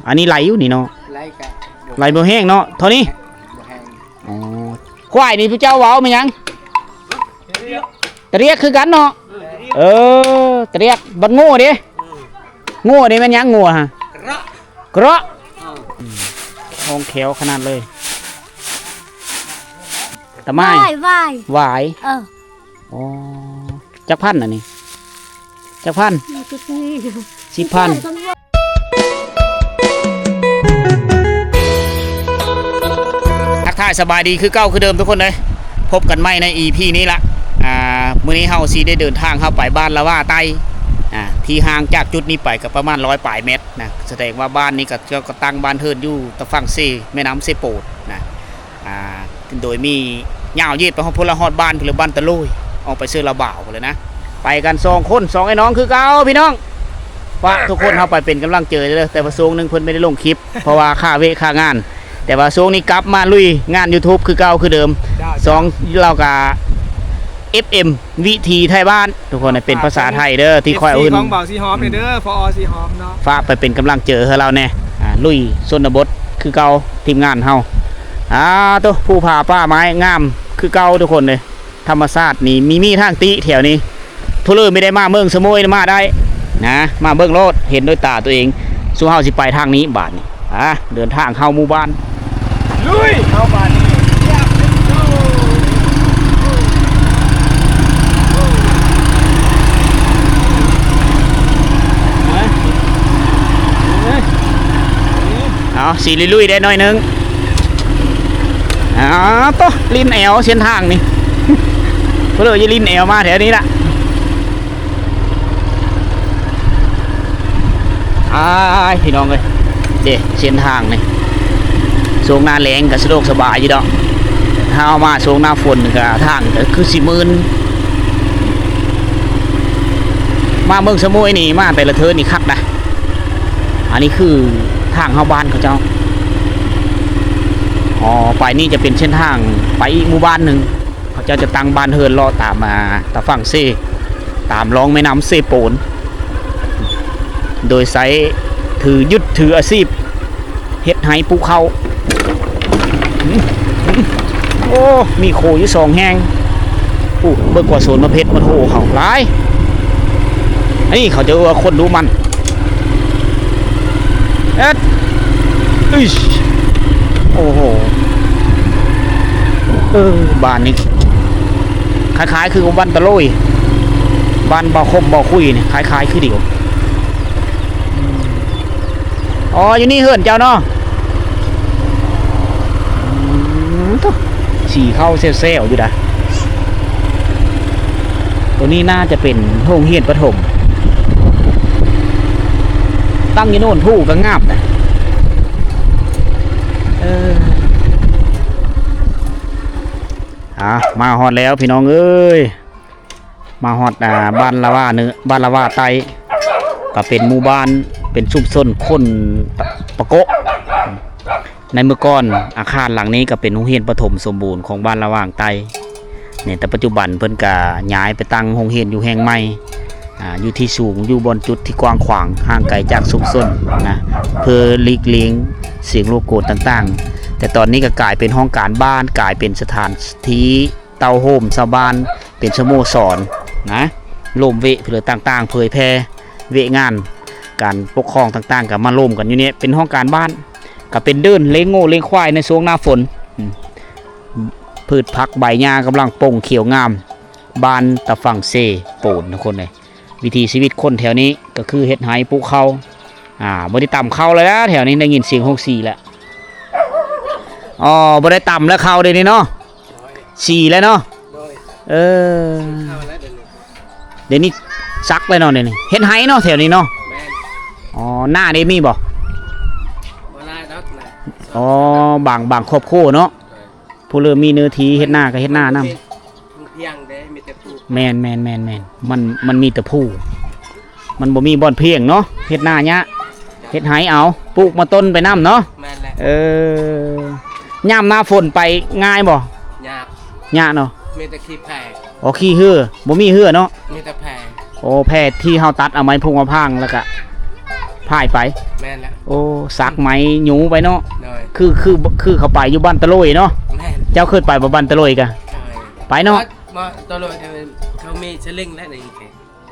ອັນນີ້ໄຫຼຢູ່ນີ້ເນາະ ໄຫຼກະ ໄຫຼບໍ່ແຮງເນາະ ເທົ່ານີ້ ບໍ່ແຮງ ອໍ ຄວາຍນີ້ຜູ້ເຈົ້າເວົ້າແມ່ນຫຍັງ? ຕະເລຍກ ຕະເລຍກຄືກັນເນາະ ເອີ ຕະເລຍກ ບັດໂງ່ເດ້? ໂງ່ເດ້ແມ່ນຫຍັງ? ໂງ່ຫະ ກະເລາະ ກະເລາະ ອືມ ຄອງແຂວຂະໜາດເລີຍ ຕະໝາຍ ຫວາຍ ຫວາຍ ຫວາຍ ເອີ ອໍ ຈັກພັນອັນນີ້? ຈັກພັນ? ສິບພັນ ທັກທາຍສະບາຍດີຄືເກົ່າຄືເດີມທຸກຄົນເດີ ພົບກັນໃໝ່ໃນອີພີນີ້ລະ ອ່າ ມື້ນີ້ເຮົາຊິໄດ້ເດີນທາງເຮົາໄປບ້ານລະຫວ່າໃຕ້ ອ່າ ທີ່ຫ່າງຈາກຈຸດນີ້ໄປກໍປະມານຮ້ອຍປາຍແມັດນະ ສະແດງວ່າບ້ານນີ້ກໍ ກໍຕັ້ງບ້ານເຮືອນຢູ່ຕາຝັ່ງເຊ ແມ່ນ້ຳເຊໂປນນະ. ອ່າ ໂດຍມີຍາວເຍດໄປຮອດພຸ້ນລະ ຮອດບ້ານພຸ້ນລະ ບ້ານຕະໂລຍ ອອກໄປເຊີລະບ່າວພຸ້ນລະນະ ໄປກັນສອງຄົນ ສອງອ້າຍນ້ອງຄືເກົ່າພີ່ນ້ອງ ຝາກທຸກຄົນເຮົາໄປເປັນກຳລັງໃຈເດີ ແຕ່ວ່າຊ່ວງໜຶ່ງເພິ່ນບໍ່ໄດ້ລົງຄລິບ ເພາະວ່າຄາເວະຄາງານ ແຕ່ວ່າຊ່ວງນີ້ກັບມາລຸຍງານຢູທູບຄືເກົ່າຄືເດີມ ສອງ ລາວກະ ເອັຟເອັມ ວິຖີໄທບ້ານ ທຸກຄົນເປັນພາສາໄທເດີ ທີ່ຂ້ອຍເອົາ ຂອງບ່າວສີຫອມນີ້ເດີ ພໍອສີຫອມເນາະ ຝາກໄປເປັນກຳລັງໃຈໃຫ້ລາວແດ່ ອ່າ ລຸຍຊົນນະບົດຄືເກົ່າ ທີມງານເຮົາ ອ່າ ໂຕ ພູຜາປ່າໄມ້ງາມຄືເກົ່າທຸກຄົນເດ້ ທຳມະຊາດນີ້ມີ ມີທາງຕິແຖວນີ້ ຜູ້ເລີ່ມບໍ່ໄດ້ມາເມືອງສະໂໝຍມາໄດ້ນະ ມາເບິ່ງໂລດ ເຫັນດ້ວຍຕາຕົວເອງ ສູ່ເຮົາຊິໄປທາງນີ້ບາດນີ້ ອ່າ ເດີນທາງເຂົ້າໝູ່ບ້ານ ລຸຍ ເຂົ້າບ້ານນີ້ ເອົາ ຊິລຸຍໆ ໄດ້ໜ້ອຍໜຶ່ງ ອ່າ ໂຕ ຫຼິ້ນແອວເສັ້ນທາງນີ້ ເພິ່ນເລີຍຢ່າຫຼິ້ນແອວມາແຖວນີ້ລະ ອ້າຍ ພີ່ນ້ອງເອີຍ ເດ້ ເສັ້ນທາງນີ້ ຊ່ວງໜ້າແລ້ງກໍສະດວກສະບາຍຢູ່ດອກ ຖ້າເຮົາມາຊ່ວງໜ້າຝົນກໍທາງກໍຄືຊິມື່ນ ມາເມືອງສະໂໝຍນີ້ ມາແຕ່ລະເທີນນີ້ຄັກນະ ອັນນີ້ຄືທາງເຂົ້າບ້ານເຂົາເຈົ້າ ອໍ ໄປນີ້ຈະເປັນເສັ້ນທາງໄປອີກໝູ່ບ້ານໜຶ່ງ ເຂົາເຈົ້າຈະຕັ້ງບ້ານເຮືອນເລາະຕາມ ອ່າ ຕາຝັ່ງເຊ ຕາມລອງແມ່ນ້ຳເຊໂປນ ໂດຍໃຊ້ຖື ຍຶດຖືອາຊີບເຮັດໄຮ່ປູກເຂົ້າ ໂອ້ ມີໂຄຢູ່ສອງແຫ່ງ ໂອ້ ເບິ່ງກວ່າສວນມະເພັດມະໂທເຮົາຫຼາຍ ອັນນີ້ເຂົາເອີ້ນວ່າຄົນດຸໝັ່ນ ເອັດ ອຶຊ ໂອ້ໂຫ ເອີ ບ້ານນີ້ຄ້າຍໆຄືກັບບ້ານຕະໂລຍ ບ້ານບ່າວຄົມ ບ່າວຄຸຍນີ້ ຄ້າຍໆຄືດຽວ ອໍ ຢູ່ນີ້ເຮືອນເຈົ້າເນາະ ອືມ ໂທ້ ສີຂາວແຊວໆຢູ່ດາ ໂຕນີ້ໜ້າຈະເປັນໂຮງຮຽນປະຖົມ ຕັ້ງຢູ່ໂນນພູກໍງາມນະ ເອີ ອ່າ ມາຮອດແລ້ວພີ່ນ້ອງເອີຍ ມາຮອດ ອ່າ ບ້ານລະຫວ່າເໜືອ ບ້ານລະຫວ່າໃຕ້ ກໍເປັນໝູ່ບ້ານ ເປັນຊຸມຊົນຄົນປະໂກະ ໃນເມື່ອກ່ອນອາຄານຫຼັງນີ້ກໍເປັນໂຮງຮຽນປະຖົມສົມບູນຂອງບ້ານລະຫວ່າງໃຕ້ ແຕ່ປັດຈຸບັນເພິ່ນກໍຍ້າຍໄປຕັ້ງໂຮງຮຽນຢູ່ແຫ່ງໃໝ່ ອ່າ ຢູ່ທີ່ສູງ ຢູ່ບ່ອນຈຸດທີ່ກວ້າງຂວາງ ຫ່າງໄກຈາກຊຸມຊົນນະ ເພື່ອຫຼີກລ່ຽງສຽງລົບກວນຕ່າງໆ ແຕ່ຕອນນີ້ກໍກາຍເປັນຫ້ອງການບ້ານ ກາຍເປັນສະຖານທີ່ ເຕົ້າໂຮມຊາວບ້ານ ເປັນສະໂມສອນນະ ລົມເວະເພື່ອຕ່າງໆ ເຜີຍແຜ່ເວະງານການປົກຄອງຕ່າງໆ ກໍມາລົມກັນຢູ່ນີ້ ເປັນຫ້ອງການບ້ານ ກໍເປັນເດີ່ນລ້ຽງງົວລ້ຽງຄວາຍໃນຊ່ວງໜ້າຝົນ ອືມ ພືດຜັກໃບຫຍ້າກຳລັງປົ່ງຂຽວງາມ ບ້ານຕາຝັ່ງເຊໂປນ ທຸກຄົນເອີຍ ວິຖີຊີວິດຄົນແຖວນີ້ກໍຄືເຮັດໄຮ່ປູກເຂົ້າ ອ່າ ບໍ່ໄດ້ຕຳເຂົ້າແລ້ວແຖວນີ້ ໄດ້ຍິນສຽງໂຮງສີແລ້ວ ອໍ ບໍ່ໄດ້ຕຳແລ້ວເຂົ້າດຽວນີ້ເນາະ ສີແລ້ວເນາະ ໂດຍ ເອີ ເຂົ້າແລ້ວດຽວນີ້ ດຽວນີ້ສັກແລ້ວເນາະ ດຽວນີ້ເຮັດໄຮ່ເນາະ ແຖວນີ້ເນາະ ແມ່ນ ອໍ ນາເດມີບໍ່? ບໍ່ຫຼາຍດອກນາ ອໍ ບາງ ບາງຄອບຄົວເນາະ ໂດຍ ຜູ້ເລີ່ມມີເນື້ອທີ່ເຮັດນາກໍເຮັດນານຳ ພຽງເດ້ ມີແຕ່ປູກ ແມ່ນໆໆໆ ມັນ ມັນມີແຕ່ພູ ມັນບໍ່ມີບ່ອນພຽງເນາະ ເຮັດນາຍາກ ເຮັດໄຮ່ເອົາ ປູກມາຕົ້ນໄປນຳເນາະ ແມ່ນແຫຼະ ເອີ ຍາມໜ້າຝົນໄປງ່າຍບໍ່? ຍາກ ຍາກເນາະ ມີແຕ່ຂີ່ແພ ອໍ ຂີ່ເຮືອ ບໍ່ມີເຮືອເນາະ ມີແຕ່ແພ ໂອ້ ແພທີ່ເຮົາຕັດເອົາໄມ້ພຸງມາພາງ ແລ້ວກະ ພາຍໄປ. ແມ່ນແລ້ວ. ໂອ້ ສັກໄໝຫຍຸງໄປເນາະ. ໂດຍ. ຄື ຄື ຄືເຂົ້າໄປຢູ່ບ້ານຕະໂລຍເນາະ. ແມ່ນ. ເຈົ້າເຄີຍໄປບໍ່ ບ້ານຕະໂລຍກະ? ໂດຍ. ໄປເນາະ. ມາ ມາຕະໂລຍ ເອີ ເຂົາມີສະລິງແລ້ວນີ້.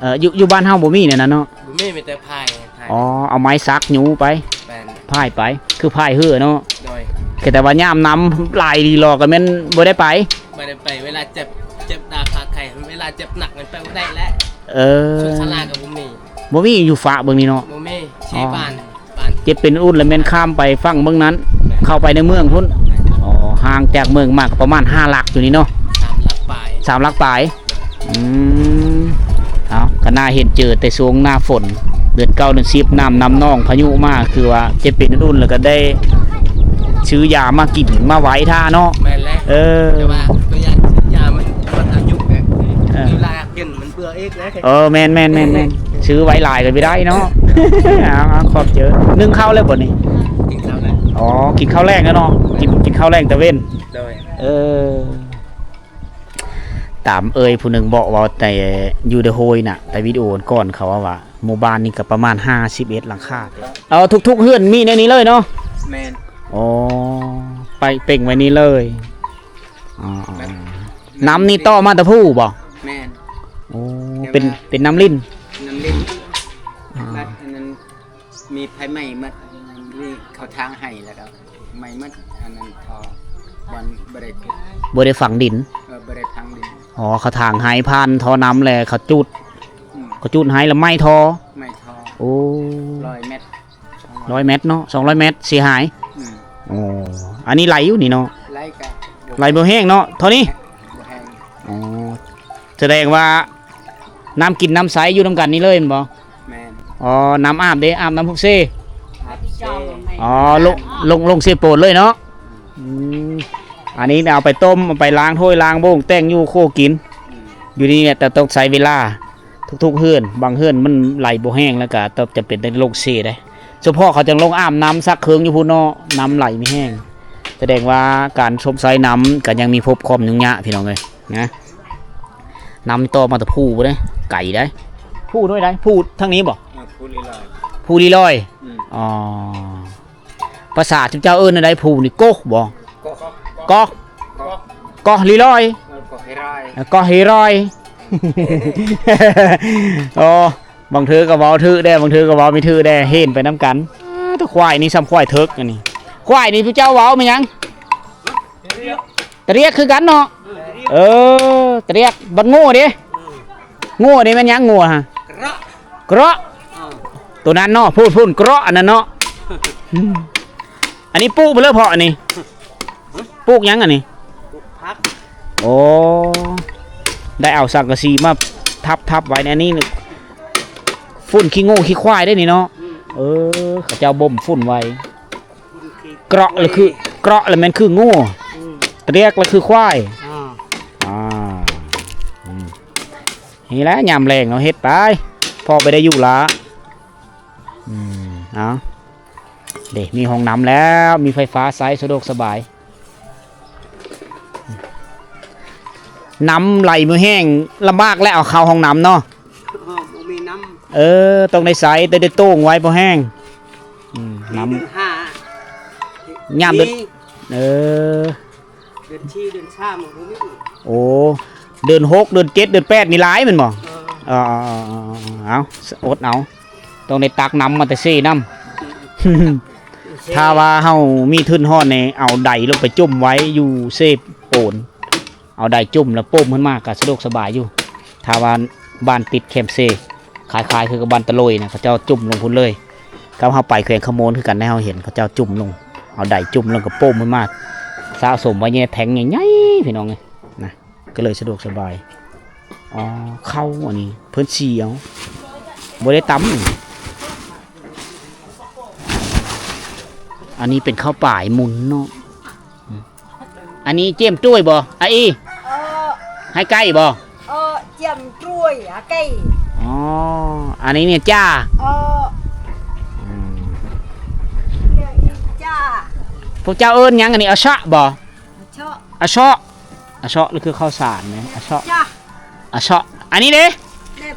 ເອີ ຢູ່ ຢູ່ບ້ານເຮົາບໍ່ມີແນວນັ້ນເນາະ. ບໍ່ມີ ມີແຕ່ພາຍ ພາຍ. ອໍ ເອົາໄມ້ສັກຫຍຸງໄປ. ແມ່ນ. ພາຍໄປ ຄືພາຍເຮືອເນາະ. ໂດຍ. ແຕ່ວ່າຍາມນ້ຳຫຼາຍອີ່ຫຼີກໍແມ່ນບໍ່ໄດ້ໄປ. ບໍ່ໄດ້ໄປ ເວລາເຈັບ ເຈັບຕາຂາໄຂ້ ເວລາເຈັບໜັກມັນໄປບໍ່ໄດ້ແລ້ວ. ເອີ ສຸດສາລາກໍບໍ່ມີ. ບໍ່ມີຢູ່ຝາກເບິ່ງນີ້ເນາະ. ບໍ່ມີ ເຊ ອໍ ບ້ານ ບ້ານ ເຈັບເປັນອຸ່ນແລ້ວແມ່ນຂ້າມໄປຝັ່ງເບິ່ງນັ້ນ. ແມ່ນ. ເຂົ້າໄປໃນເມືອງພຸ້ນ. ແມ່ນ. ອໍ ຫ່າງຈາກເມືອງມາກໍປະມານຫ້າຫຼັກຢູ່ນີ້ເນາະ. ສາມຫຼັກປາຍ. ສາມຫຼັກປາຍ. ອືມ ເອົາ ກໍໜ້າເຫັນເຈີແຕ່ຊ່ວງໜ້າຝົນ ເດືອນເກົ້າເດືອນສິບ ນ້ຳນຳໜອງພາຍຸມາ ຄືວ່າເຈັບເປັນອຸ່ນແລ້ວກໍໄດ້ຊື້ຢາມາກິນມາໄວ້ຖ້າເນາະ. ແມ່ນແລ້ວ. ເອີ ແຕ່ວ່າຕົວຢ່າງຢາມັນໝົດອາຍຸແລ້ວ. ເອີ ເວລາກິນມັນເບື່ອອີກແລ້ວ. ເອີ ແມ່ນໆໆໆ ຊື້ໄວ້ຫຼາຍກໍບໍ່ໄດ້ເນາະ. ເອົາໆ ຂອບໃຈ. ໜຶ້ງເຂົ້າແລ້ວບໍ່ນີ້? ກິນເຂົ້າແລ້ວ. ອໍ ກິນເຂົ້າແລງແລ້ວເນາະ. ກິນ ກິນເຂົ້າແລງຕາເວັນ. ໂດຍ. ເອີ ຕາມເອີຍຜູ້ໜຶ່ງບອກເວົ້າແຕ່ຢູ່ໃນໂຮຍນະ ແຕ່ວິດີໂອກ່ອນເຂົາເວົ້າວ່າ ໝູ່ບ້ານນີ້ກໍປະມານຫ້າສິບເອັດຫຼັງຄາ. ເອົາ ທຸກໆເຮືອນມີແນວນີ້ເລີຍເນາະ? ແມ່ນ. ອໍ ໄປເປັ່ງໄວ້ນີ້ເລີຍ. ອໍ ແບບ ນ້ຳນີ້ຕໍ່ມາແຕ່ພູບໍ່? ແມ່ນ. ໂອ້ ແຕ່ວ່າ ເປັນ ເປັນນ້ຳລິນ? ນ້ຳລິນ. ອໍ ບັດອັນນັ້ນ ມີໄຟໄໝ້ໝົດ. ນີ້ເຂົາທາງໄຮ່ແລ້ວກໍໄໝ້ໝົດ. ອັນນັ້ນທໍ່ ບ່ອນບໍ່ໄດ້ຂຸດ ບໍ່ໄດ້ຝັງດິນ. ເອີ ບໍ່ໄດ້ຝັງດິນ. ອໍ ເຂົາທາງໄຮ່ຜ່ານທໍ່ນ້ຳແລ້ວເຂົາຈູດ. ອືມ ເຂົາຈູດໄຮ່ແລ້ວໄໝ້ທໍ່. ໄໝ້ທໍ່. ໂອ້ ຮ້ອຍແມັດ ສອງຮ້ອຍ ຮ້ອຍແມັດເນາະ. ສອງຮ້ອຍແມັດເສຍຫາຍ. ອືມ ໂອ້ ອັນນີ້ໄຫຼຢູ່ນີ້ເນາະ. ໄຫຼກະ ໄຫຼບໍ່ແຮງເນາະ ເທົ່ານີ້. ບໍ່ແຮງ. ອໍ ສະແດງວ່າ ນ້ຳກິນນ້ຳໃຊ້ຢູ່ນຳກັນນີ້ເລີຍແມ່ນບໍ່? ແມ່ນ. ອໍ ນ້ຳອາບເດ ອາບນ້ຳພຸກເຊ? ອາບເຊ. ອໍ ລົງ ລົງ ລົງເຊໂປນເລີຍເນາະ. ອືມ ອັນນີ້ເອົາໄປຕົ້ມ ເອົາໄປລ້າງຖ້ວຍລ້າງໂບງ ແຕ່ງຢູ່ຄົວກິນ. ອືມ ຢູ່ນີ້ແຫຼະ ແຕ່ຕ້ອງໃຊ້ເວລາ. ທຸກໆເຮືອນ ບາງເຮືອນມັນໄຫຼບໍ່ແຮງ ແລ້ວກໍຕ້ອງຈຳເປັນຕ້ອງລົງເຊໄດ໋. ສະເພາະເຂົາຈັ່ງລົງອາບນ້ຳຊັກເຄື່ອງຢູ່ພຸ້ນເນາະ ນ້ຳໄຫຼມີແຮງ. ສະແດງວ່າການຊົມໃຊ້ນ້ຳກໍຍັງມີພົບຄວາມຫຍຸ້ງຍາກ ພີ່ນ້ອງເອີຍ. ນະ ນ້ຳຕໍ່ມາແຕ່ພູພຸ້ນເດ້ ໄກໄດ໋. ພູໜ້ອຍໃດ໋? ພູທາງນີ້ບໍ່? ເອີ ພູລີລອຍ. ພູລີລອຍ. ອືມ ອໍ ພາສາເຈົ້າເອີ້ນແນວໃດ? ພູນີ້ ໂກະບໍ່? ເກາະ ເກາະ ເກາະລີລອຍ. ເອີ ເກາະລີລອຍ. ເອີ ເກາະລີລອຍ. ອໍ ບາງເທື່ອກໍເວົ້າຖືກແດ່ ບາງເທື່ອກໍເວົ້າບໍ່ຖືກແດ່ ເຫັນໄປນຳກັນ. ອາ ແຕ່ຄວາຍນີ້ຊ່ຳຄວາຍເຖິກອັນນີ້. ຄວາຍນີ້ຜູ້ເຈົ້າເວົ້າແມ່ນຫຍັງ? ຕະຣຽກຄືກັນເນາະ. ເອີ ຕະຣຽກ. ບັດງົວເດ? ງົວນີ້ແມ່ນຫຍັງ? ງົວຫະ ກະເຣາະ ກະເຣາະ. ເອີ ໂຕນັ້ນເນາະ ພຸ້ນໆ ກະເຣາະອັນນັ້ນເນາະ. ອັນນີ້ປູກໄປເລີຍເພາະອັນນີ້ ປູກຫຍັງອັນນີ້? ປູກຜັກ. ໂອ້ ໄດ້ເອົາສັງກະສີມາທັບໆໄວ້ໃນນີ້. ຝຸ່ນຂີ້ງົວຂີ້ຄວາຍເດ້ນີ້ເນາະ. ອືມ ເອີ ເຂົາເຈົ້າບົ່ມຝຸ່ນໄວ້. ຝຸ່ນຂີ້ ເກຣາະລະຄື ເກຣາະລະແມ່ນຄືງົວ. ອືມ ຕະຣຽກລະຄືຄວາຍ. ອາ ອາ ອືມ ນີ້ແຫຼະ ຍາມແລງເຮົາເຮັດໄປ ພໍໄປໄດ້ຢູ່ລະ. ອືມ ເອົາ ເດ້ ມີຫ້ອງນ້ຳແລ້ວ ມີໄຟຟ້າໃຊ້ ສະດວກສະບາຍ. ນ້ຳໄຫຼບໍ່ແຮງ ລຳບາກແຫຼະ ເອົາເຂົ້າຫ້ອງນ້ຳເນາະ. ເອີ ບໍ່ມີນ້ຳ. ເອີ ຕ້ອງໄດ້ໃຊ້ ແຕ່ໄດ້ໂຕ່ງໄວ້ພໍແຮງ. ອືມ ນ້ຳ ຍາມເດືອນ ເອີ ເດືອນສີ່ ເດືອນສາມບໍ່ມີ. ໂອ້ ເດືອນຫົກ ເດືອນເຈັດ ເດືອນແປດນີ້ຫຼາຍແມ່ນບໍ່? ເອີ ເອີ ເອົາ ອົດເອົາ ຕ້ອງໄດ້ຕັກນ້ຳມາແຕ່ເຊນ້ຳ. ເຊ ຖ້າວ່າເຮົາມີທຶນຮອດນີ້ ເອົາໄດລົງໄປຈຸ່ມໄວ້ຢູ່ເຊໂປນ ເອົາໄດຈຸ່ມແລ້ວປົມຂຶ້ນມາກໍສະດວກສະບາຍຢູ່. ຖ້າວ່າບ້ານຕິດແຄມເຊ ຄ້າຍໆຄືກັບບ້ານຕະໂລຍນະ ເຂົາເຈົ້າຈຸ່ມລົງພຸ້ນເລີຍ. ກັບເຮົາໄປແຂວງຄຳມ່ວນຄືກັນ ເຮົາເຫັນເຂົາເຈົ້າຈຸ່ມລົງ ເອົາໄດຈຸ່ມລົງກໍປົມຂຶ້ນມາ ສະສົມໄວ້ໃນແທ້ງໃຫຍ່ໆ ພີ່ນ້ອງເອີຍນະ ກໍເລີຍສະດວກສະບາຍ. ອໍ ເຂົ້າອັນນີ້ເພິ່ນສີເອົາ ບໍ່ໄດ້ຕຳ. ອັນນີ້ເປັນເຂົ້າປາຍໝຸນເນາະ. ອັນນີ້ເຈຍມຕ້ວຍບໍ່ ອາອີ? ເອີ ໃຫ້ໄກ່ບໍ່? ເອີ ຈຽມຕ້ວຍ ອາໄກ່. ອໍ ອັນນີ້ນີ້ຈ້າ. ເອີ ອືມ ຈ້າ. ພວກເຈົ້າເອີ້ນຫຍັງອັນນີ້? ອາຊະບໍ່? ອາຊະ ອາຊະ ອາຊະ ຫຼືຄືເຂົ້າສານແມ່ນ ອາຊະ ຈ້າ ອາຊະ. ອັນນີ້ເດ້? ແບບ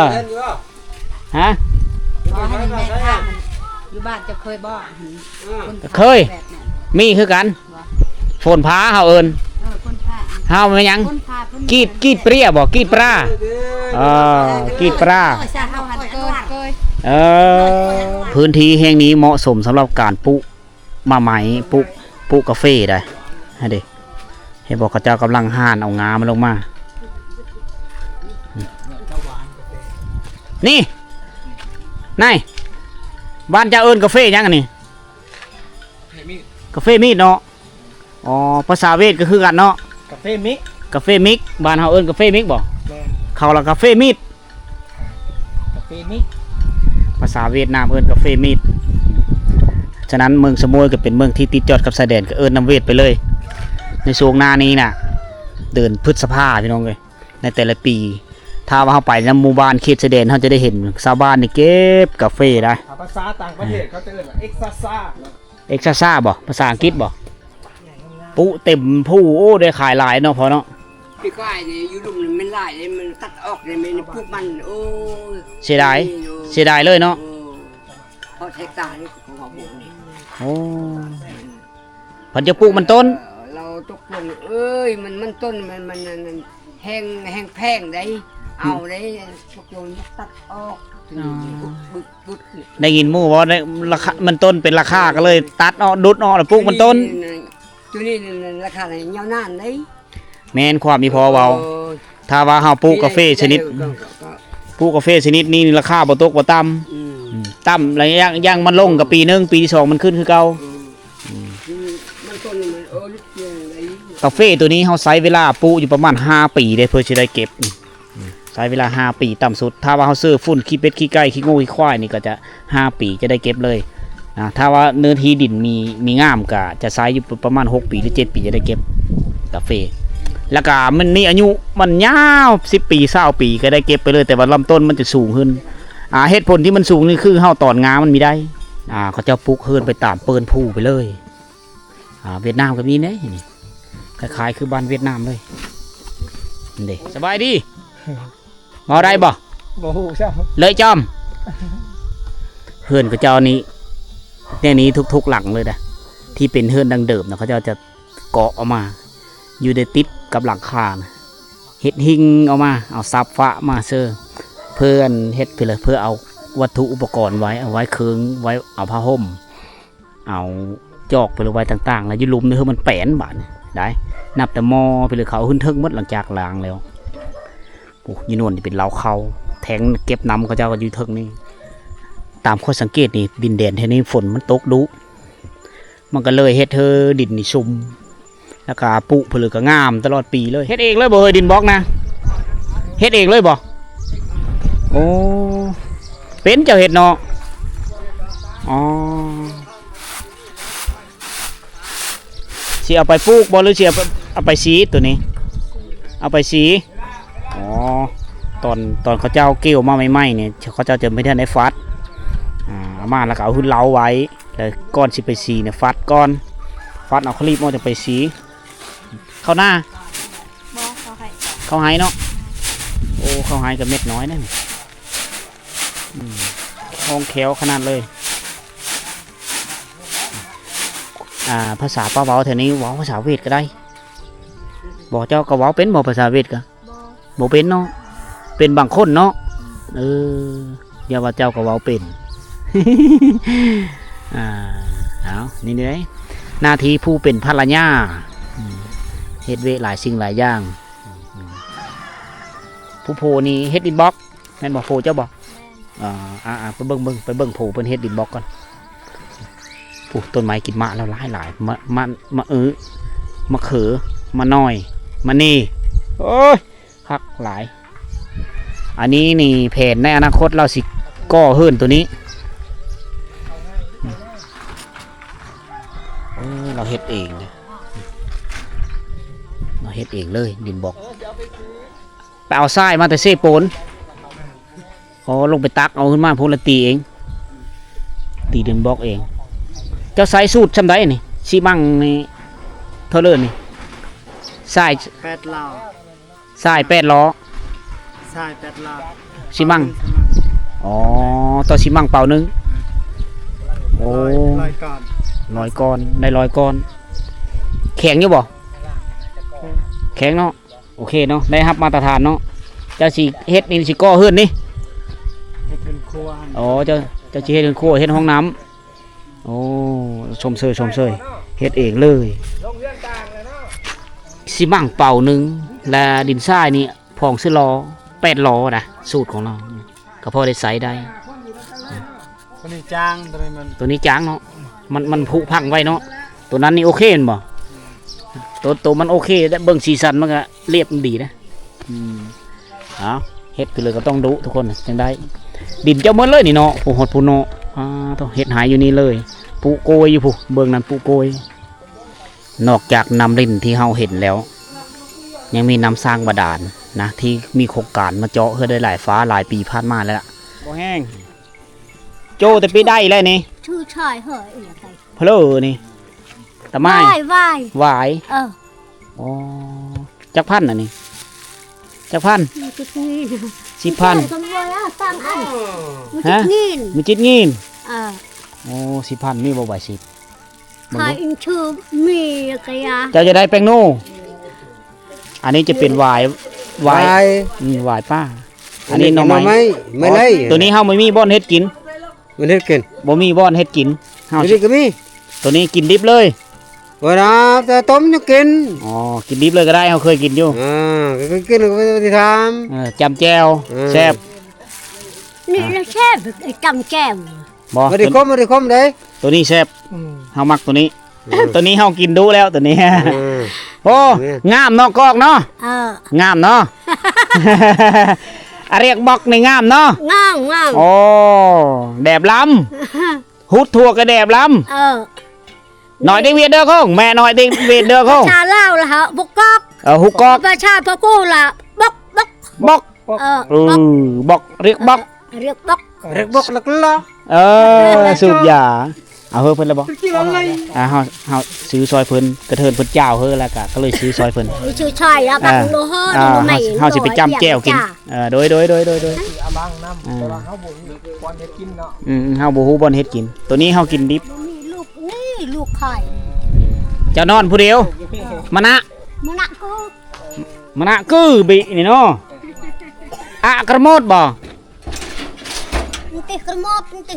ເອີ ເຫັນຢູ່ບໍ່? ຮະ? ບໍ່ ໃຫ້ແມ່ຄ້າມັນຢູ່ບ້ານເຈົ້າເຄີຍບໍ່? ເອີ ເຄີຍ ແບບນັ້ນ ມີຄືກັນ ບໍ່? ຝົນຟ້າເຮົາເອີ້ນ ເອີ ຝົນຟ້າ ເຮົາແມ່ນຫຍັງ? ຝົນຟ້າ ຝົນ ກີດ ກີດເປຍບໍ່? ກີດປາ ເອີ ເອີ ກີດປາ ເອີ ຊາເຮົາຫັ້ນເກີນ ເກີນ ເອີ ພື້ນທີ່ແຫ່ງນີ້ເໝາະສົມສຳລັບການປູກ ໝາກໄມ້ ປູກ ປູກກາເຟໄດ໋ ຫັ້ນເດ ເຫັນບໍ່? ເຂົາເຈົ້າກຳລັງຫານເອົາງາມັນລົງມາ ນີ້ ນາຍ ບ້ານເຈົ້າເອີ້ນກາເຟຫຍັງອັນນີ້? ກາເຟມີດເນາະ ອໍ ພາສາເວດກໍຄືກັນເນາະ ກາເຟມິກ ກາເຟມິກ ບ້ານເຮົາເອີ້ນກາເຟມິກບໍ່? ແມ່ນ ເຂົາລະກາເຟມີດ ກາເຟມີດ ພາສາຫວຽດນາມເອີ້ນກາເຟມີດ. ສະນັ້ນເມືອງສະໂໝຍກໍເປັນເມືອງທີ່ຕິດຈອດກັບຊາຍແດນ ກໍເອີ້ນນຳຫວຽດໄປເລີຍ. ໃນຊ່ວງໜ້ານີ້ນະ ເດືອນພຶດສະພາ ພີ່ນ້ອງເອີຍ ໃນແຕ່ລະປີ ຖ້າວ່າເຮົາໄປນຳໝູ່ບ້ານເຂດຊາຍແດນ ເຮົາຈະໄດ້ເຫັນຊາວບ້ານນີ້ເກັບກາເຟໄດ໋. ອາ ພາສາຕ່າງປະເທດເຂົາຈະເອີ້ນວ່າ ເອັກຊາຊາ ເນາະ ເອັກຊາຊາບໍ່? ພາສາອັງກິດບໍ່? ປູເຕັມພູ ໂອ້ ໄດ້ຂາຍຫຼາຍເນາະພໍ່ເນາະ. ປີກາຍນີ້ຢູ່ລຸ່ມນີ້ມັນຫຼາຍເດ້ ມັນຕັດອອກເດ້ ແມ່ນປູກມັນ ໂອ້ຍ ເສຍດາຍ ເສຍດາຍເລີຍເນາະ. ເອີ ເພາະເຮັກຕານີ້ຂອງເຮົາປູກນີ້ ໂອ້ ເພິ່ນຈະປູກມັນຕົ້ນ ເອີ ລາວຕົກລົງ ເອີຍ ມັນ ມັນຕົ້ນ ມັນ ມັນ ມັນແຮງ ແຮງແພງໃດ໋ ເອົາໃດ໋ ຕົກລົງຕັດອອກ ອໍ ບຶກ ບຶກ ບຶກ ໄດ້ຍິນໝູ່ເວົ້າ ໄດ້ລາຄາ ມັນຕົ້ນເປັນລາຄາ ກໍເລີຍຕັດເນາະ ດຸດເນາະ ແລ້ວປູກມັນຕົ້ນ. ໂຕນີ້ລາຄາຍາວນານເດ້. ແມ່ນຄວາມອີ່ພໍ່ເວົ້າ ເອີ ຖ້າວ່າເຮົາປູກກາເຟຊະນິດ ປູກກາເຟຊະນິດນີ້ລາຄາບໍ່ຕົກບໍ່ຕ່ຳ ອືມ ອືມ ຕ່ຳລະຢ່າງ ຢ່າງມັນລົງກໍປີໜຶ່ງ ປີທີສອງມັນຂຶ້ນຄືເກົ່າ ອືມ ອືມ ມັນຕົ້ນມັນ ເອີ ກາເຟໂຕນີ້ເຮົາໃຊ້ເວລາປູກຢູ່ປະມານຫ້າປີເດ້ ເພື່ອຊິໄດ້ເກັບ ໃຊ້ເວລາຫ້າປີຕ່ຳສຸດ. ຖ້າວ່າເຮົາຊື້ຝຸ່ນ ຂີ້ເປັດ ຂີ້ໄກ່ ຂີ້ງົວ ຂີ້ຄວາຍນີ້ ກໍຈະຫ້າປີຈະໄດ້ເກັບເລີຍ. ນະ ຖ້າວ່າເນື້ອທີ່ດິນມີ ມີງາມ ກໍຈະໃຊ້ຢູ່ປະມານຫົກປີ ຫຼື ເຈັດປີຈະໄດ້ເກັບກາເຟ. ແລ້ວກໍມັນມີອາຍຸ ມັນຍາວສິບປີ ຊາວປີກໍໄດ້ເກັບໄປເລີຍ ແຕ່ວ່າລຳຕົ້ນມັນຈະສູງຂຶ້ນ. ອ່າ ເຫດຜົນທີ່ມັນສູງນີ້ຄືເຮົາຕອນງາມັນມີໄດ້. ອ່າ ເຂົາເຈົ້າປຸກເຮືອນໄປຕາມເປີ້ນພູໄປເລີຍ. ອ່າ ຫວຽດນາມກໍມີເດ້ນີ້ ຄ້າຍໆຄືບ້ານຫວຽດນາມເລີຍ. ນີ້ເດ້ ສະບາຍດີ. ເວົ້າໄດ້ບໍ່? ບໍ່ຮູ້ຊ້ຳ ເລີຍຈອມ. ເຮືອນເຂົາເຈົ້ານີ້ ແນວນີ້ທຸກໆຫຼັງເລີຍນະ ທີ່ເປັນເຮືອນດັ້ງເດີມນະ ເຂົາເຈົ້າຈະເກາະເອົາມາ ຢູ່ໄດ້ຕິດກັບຫຼັງຄານະ ເຮັດຫິ່ງເອົາມາ ເອົາສັບຝາມາເຊີ ເພື່ອເຮັດ ເພື່ອເອົາວັດຖຸອຸປະກອນໄວ້ ເອົາໄວ້ເຄີງ ໄວ້ເອົາຜ້າຫົ່ມ ເອົາຈອກໄປເລີຍໄວ້ຕ່າງໆ ແລ້ວຢູ່ລຸ່ມນີ້ ເຮີ້ ມັນແປນບາດນີ້ໄດ້ ນັບແຕ່ໝໍ້ໄປເລີຍ ເຂົາເອົາຂຶ້ນເທິງໝົດ ຫຼັງຈາກລ້າງແລ້ວ. ໂອ້ ຢູ່ໂນ່ນນີ້ເປັນເລົ້າເຂົ້າ ແທງເກັບນ້ຳເຂົາເຈົ້າກໍຢູ່ເທິງນີ້. ຕາມຂ້ອຍສັງເກດນີ້ ດິນແດນແຖວນີ້ຝົນມັນຕົກດຸ ມັນກໍເລີຍເຮັດໃຫ້ດິນນີ້ຊຸ່ມ ແລ້ວກໍປູກເພິ່ນເລີຍກໍງາມຕະຫຼອດປີເລີຍ. ເຮັດເອງເລີຍບໍ່ເຮີ້ຍ ດິນບລັອກນະ? ເຮັດເອງເລີຍບໍ່? ໂອ້ ເປັນເຈົ້າເຮັດເນາະ. ອໍ ຊິເອົາໄປປູກບໍ່ ຫຼືຊິເອົາໄປ ເອົາໄປສີໂຕນີ້? ເອົາໄປສີ. ອໍ ຕອນ ຕອນເຂົາເຈົ້າກ່ຽວມາໃໝ່ໆນີ້ ເຂົາເຈົ້າຈະບໍ່ທັນໄດ້ຟັດ ອາ ເອົາມາແລ້ວກໍເອົາຫືດເລົາໄວ້ ແລ້ວກ່ອນຊິໄປສີນີ້ຟັດກ່ອນ ຟັດເອົາຄາລີບອອກຈັ່ງໄປສີ ເຂົ້ານາ ບໍ່ ເຂົ້າໄຮ່ ເຂົ້າໄຮ່ເນາະ ໂອ້ ເຂົ້າໄຮ່ກໍເມັດນ້ອຍນັ້ນ ອືມ ຄ່ອງແຄ້ວຂະໜາດເລີຍ ອ່າ ພາສາປາເວົ້າແຖວນີ້ ເວົ້າພາສາເວດກໍໄດ້ບໍ່? ເຈົ້າກໍເວົ້າເປັນບໍ່ ພາສາເວດກໍ? ບໍ່ ບໍ່ເປັນເນາະ ເປັນບາງຄົນເນາະ ເອີ ຢ່າວ່າເຈົ້າກໍເວົ້າເປັນ ອ່າ ເອົາ ນີ້ເດ້ ໜ້າທີ່ຜູ້ເປັນພັນລະຍາ ອືມ ເຮັດວຽກຫຼາຍສິ່ງຫຼາຍຢ່າງ ອືມ ຜູ້ໂພນີ້ເຮັດອິນບັອກ ແມ່ນບໍ່ ໂພເຈົ້າບໍ່? ແມ່ນ ອ່າ ອ່າ ໄປເບິ່ງ ເບິ່ງ ໄປເບິ່ງໂພເພິ່ນເຮັດອິນບັອກກ່ອນ ຜູ້ ຕົ້ນໄມ້ກິນໝາກແລ້ວຫຼາຍໆ ມະ ມະ ມະອຶ ມະເຂືອ ມະໜ້ອຍ ມະນີ ໂອ້ຍ ຄັກຫຼາຍ ອັນນີ້ນີ້ແຜນໃນອະນາຄົດລາວຊິກໍ່ເຮືອນໂຕນີ້ ເອີ ລາວເຮັດເອງເດ້ ລາວເຮັດເອງເລີຍ ດິນບລັອກ ໄປເອົາຊາຍມາແຕ່ເຊໂປນ ອໍ ລົງໄປຕັກເອົາຂຶ້ນມາພຸ້ນ ລະຕີເອງ ຕີດິນບລັອກເອງ ເຈົ້າໃຊ້ສູດຊ່ຳໃດນີ້ ຊີມັງນີ້ ເທົ່າເລີນີ້ ຊາຍ ແປດລໍ້ ຊາຍແປດລໍ້ ຊາຍແປດລໍ້ ຊີມັງ ອໍ ຕໍ່ຊີມັງເປົາໜຶ່ງ ໂອ້ ຮ້ອຍ ຮ້ອຍກ້ອນ ຮ້ອຍກ້ອນ ໄດ້ຮ້ອຍກ້ອນ ແຂງຢູ່ບໍ່? ແຂງເນາະ ໂອເຄເນາະ ໄດ້ຮັບມາດຕະຖານເນາະ ເຈົ້າຊິເຮັດນີ້ ຊິກໍ່ເຮືອນນີ້ ເຮັດເຮືອນຄົວ ອໍ ເຈົ້າ ເຈົ້າຊິເຮັດເຮືອນຄົວ ເຮັດຫ້ອງນ້ຳ ໂອ້ ຊົມເຊີຍ ຊົມເຊີຍ ເຮັດເອງເລີຍ ຊີມັງເປົາໜຶ່ງ ແລະ ດິນຊາຍນີ້ ພອງຊື່ລໍ້ ແປດລໍ້ນະ ສູດຂອງລາວ ກໍພໍໄດ້ໃຊ້ໄດ້ ຕົວນີ້ຈາງ ຕົວນີ້ມັນ ຕົວນີ້ຈາງເນາະ ມັນ ມັນຜຸພັງໄວ້ເນາະ ຕົວນັ້ນນີ້ໂອເຄແມ່ນບໍ່? ໂຕ ໂຕມັນໂອເຄ ແລະ ເບິ່ງສີສັນມັນກໍລຽບດີນະ ອືມ ເອົາ ເຮັດຄືເລີຍກໍຕ້ອງດຸທຸກຄົນ ຈັ່ງໄດ້ ດິນເຈົ້າໝົດເລີຍນີ້ເນາະ ຜູ້ຮອດຜູ້ເນາະ ອ່າ ໂທ້ ເຮັດໄຮ່ຢູ່ນີ້ເລີຍ ປູກກ້ວຍຢູ່ພຸ້ນ ເບື້ອງນັ້ນປູກກ້ວຍ ນອກຈາກນ້ຳລິນທີ່ເຮົາເຫັນແລ້ວ ຍັງມີນ້ຳສ້າງບາດານນະ ທີ່ມີໂຄງການມາເຈາະເຮືອນໄດ້ຫຼາຍຟ້າຫຼາຍປີຜ່ານມາແລ້ວລະ ບໍ່ແຫ້ງ ໂຈ້ແຕ່ປີໃດແລ້ວນີ້ ຊື່ຊາຍເຮີ້ຍ ພະເລີນີ້ ຕະໝາຍ ຫວາຍ ຫວາຍ ຫວາຍ ເອີ ອໍ ຈັກພັນອັນນີ້ ຈັກພັນ? ສິບພັນ ສິບພັນ ມີຈິດງິນ ເອີ ໂອ້ ສິບພັນ ມີບໍ່ ຫວາຍສິບ? ຂາຍອິນຊື່ມີກະຢາ ເຈົ້າຈະໄດ້ແປ້ງໂນ ອັນນີ້ຈະເປັນຫວາຍ ຫວາຍ ຫວາຍ ອືມ ຫວາຍປ່າ ອັນນີ້ໜໍ່ໄມ້ ໜໍ່ໄມ້ ໄມ້ໄລ່ ອໍ ໂຕນີ້ເຮົາບໍ່ມີບ່ອນເຮັດກິນ ມັນເຮັດກິນ ບໍ່ມີບ່ອນເຮັດກິນ ເຮົາ ໂຕນີ້ກໍມີ ໂຕນີ້ກິນດິບເລີຍ ເວລາແຕ່ຕົ້ມຍັງກິນ ອໍ ກິນດິບເລີຍກໍໄດ້ ເຮົາເຄີຍກິນຢູ່ ອ່າ ກໍກິນ ກໍໄປທີ່ທາງ ເອີ ຈ້ຳແຈ່ວ ເອີ ແຊບ ນີ້ລະແຊບ ຈ້ຳແຈ່ວ ບໍ່ ບໍ່ໄດ້ຂົມ ບໍ່ໄດ້ຂົມເດ້ ໂຕນີ້ແຊບ ອືມ ເຮົາມັກໂຕນີ້ ອືມ ໂຕນີ້ເຮົາກິນດຸແລ້ວໂຕນີ້ ອືມ ໂອ້ ແມ່ນ ງາມເນາະກອກເນາະ ເອີ ງາມເນາະ ອາ ຮຽກບັອກນີ້ງາມເນາະ ງາມ ງາມ ໂອ້ ແດບລຳ ຫຸດທົ່ວກະແດບລຳ ເອີ ໜ້ອຍເດັກວຽດເດີຄົງ ແມ່ໜ້ອຍເດັກວຽດເດີຄົງ ພາສາລາວລະຫະ ບຸກກອກ ເອີ ຫຸກກອກ ພາສາພະກູລະ ບົກ ບົກ ບົກ ເອີ ເອີ ບັອກ ບັອກ ຮຽກບັອກ ຮຽກບັອກ ຮຽກບັອກລະກະລະ ເອີ ສູບຢາ ເອົາເຮີເພິ່ນລະບໍ່? ອ່າ ເຮົາ ເຮົາຊື້ຊ່ອຍເພິ່ນ ກະເທີນເພິ່ນຈ້າວເຮີລະກະ ກະເລີຍຊື້ຊ່ອຍເພິ່ນ ຊື້ຊ່ອຍລະ ອ່າ ເຮົາຊິໄປຈ້ຳແຈ່ວກິນ ເອີ ໂດຍ ໂດຍ ໂດຍ ໂດຍ ເອົາບັງນຳ ອ່າ ແຕ່ວ່າເຮົາບໍ່ຮູ້ບ່ອນເຮັດກິນເນາະ ອືມ ເຮົາບໍ່ຮູ້ບ່ອນເຮັດກິນ ໂຕນີ້ເຮົາກິນດິບ ນີ້ລູກ ນີ້ລູກໄຂ່ ເຈົ້ານອນຜູ້ດຽວ ມະນະ ມະນະກູ ມະນະກືບິນີ້ເນາະ ອະກະໂມດບໍ່? ຕິກະໂມດ ຕິ